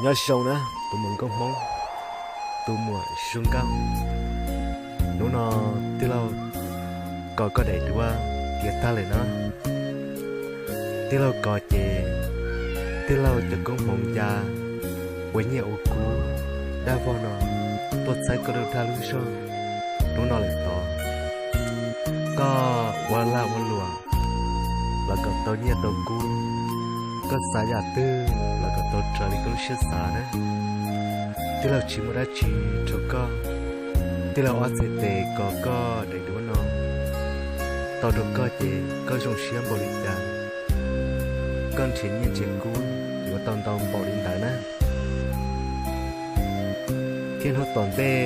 Nyob zoo na, tus muam nkauj Hmoob, tus muam zoo nkauj. Hnub no tij laug kos koj daim duab tiav tag lawm no. Tij laug kos ces tij laug cov koob hmoov ya ua nyiaj ua kub dab vog no tuaj txhawb koj lub dag lub zog hnub no lawm tod. Koj ua lag ua luam los kom tau nyiaj tau kub, koj xav yam twg los kom tau raws li koj lub siab xav na. Tij laug tsis muaj dab tsi rau koj, tij laug ob txhais tes kos koj daim duab no tau rau koj ces koj zoo siab npaum li cas, koj nrhiav nyiaj nrhiav kub yuav tau ntau npaum li ntawd na. Thiab hnub tom ntej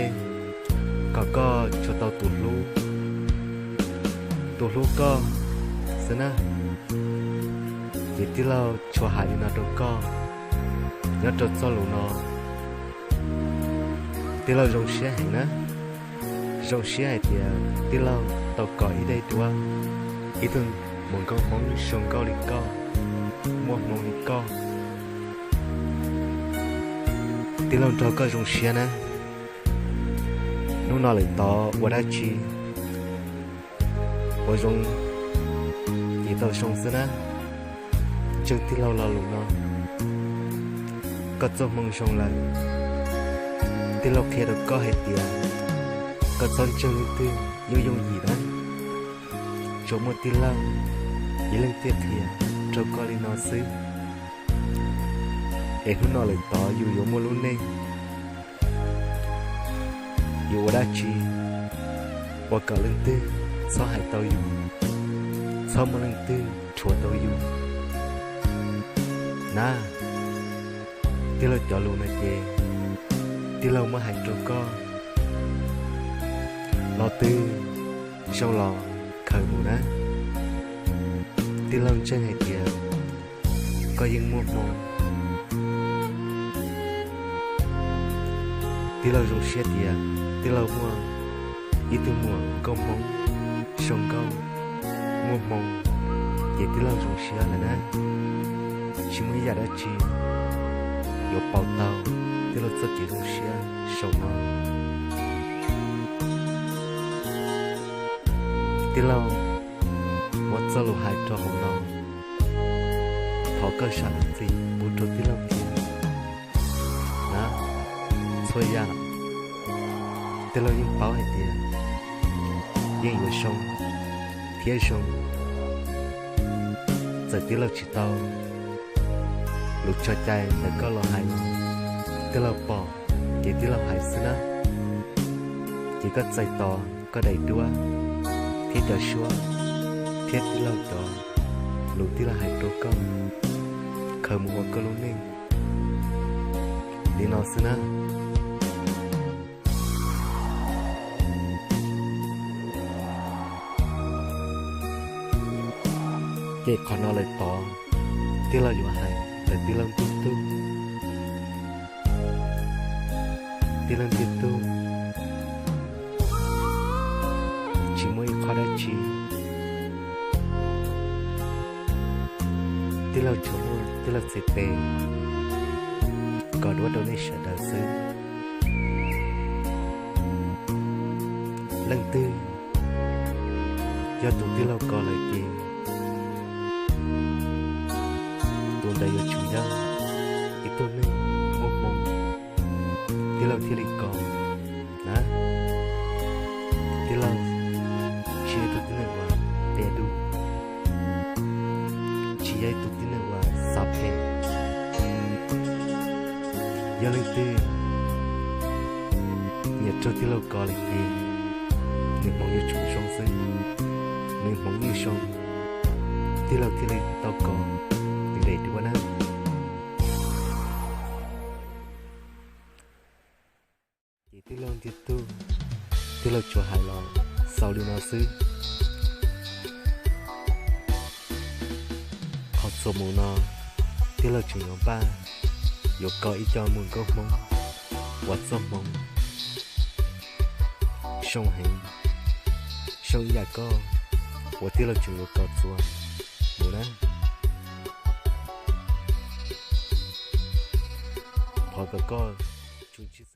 kom koj tsuas tau tus hlub, tus hlub koj xwb na. Ces tij laug tsuas hais li no rau koj, nyob rau txoj lus no tij laug zoo siab heev na. Zoo siab hais tias tij laug tau kos ib daim duab, ib tug muam nkauj Hmoob zoo nkauj li koj, muaj hmoo li koj. Tij laug nrog koj zoo siab na. Hnub no lawm tod ua dab tsi ua zoo ces tau zoo xwb na. Ntseeg tij laug lo lus no, koj txoj hmoo zoo lawm. Tij laug qhia rau koj hais tias koj txhob ntseeg leej twg yooj yooj yim na. Tsuas muaj tij laug ib leeg thiaj qhia rau koj li no xwb. Es hnub no lawm tod yus yuav muaj lub neej, yus ua dab tsi ua kom leej twg txhob hais tau yus, txhob muaj leej twg rhuav tau yus na. Tij laug cov lus no ces tij laug muab hais rau koj, los twg zoo los khaws mus na. Tij laug ntseeg hais tias koj yeej muaj hmoo. Tij laug zoo siab tias tij laug muaj ib tug muam nkauj Hmoob zoo nkauj, muaj hmoo, ces tij laug zoo siab lawm na. Tsis muaj ib yam dab tsi yuav pauv tau tij laug txoj kev zoo siab saum no. Tij laug muab txoj lus hais rau hauv no, thov koj zam lub txim pub rau tij laug thiab na. Txhua yam tij laug yeej paub hais tias yeej yuav zoo thiab zoo. Txawm tij laug tsis tau lus tso cai ntawm koj los hais, tij laug pom ces tij laug hais xwb na. Ces koj txais tos koj daim duab thiab cov suab thiab tij laug cov lus tij laug hais rau koj, khaws mus ua koj lub neej li no xwb na. Ces qhov no lawm tod, tij laug yuav hais ntawm tij laug ntiag tug. Tij laug ntiag tug, tsis muaj ib qho dab tsi, tij laug tsuas muaj tij laug txhais tes kos duab rau nej sawv daws xwb. Leej twg yog tus tij laug kos lawm ces tus ntawd yuav tsum yog ib tug neeg muaj hmoo, tij laug thiaj li kos na. Tij laug tsis yog ib tug tib neeg uas phem dub, tsis yog ib tug tib neeg uas xav phem. Yog leej twg nyiam raug tij laug kos lawm ces nws hmoov yuav tsum zoo xwb, nws hmoov yeej zoo, tij laug thiaj li tau kos nws daim duab na. Ces tij laug ntiag tug, tij laug tsuas hais los xaus li no xwb. Qhov txuas mus no, tij laug tseem yuav npaj yuav kos ib co muam nkauj Hmoob uas txoj hmoov zoo heev, zoo ib yam koj uas tij laug tseem yuav kos txuas mus na. Qhov kom koj tsum tsis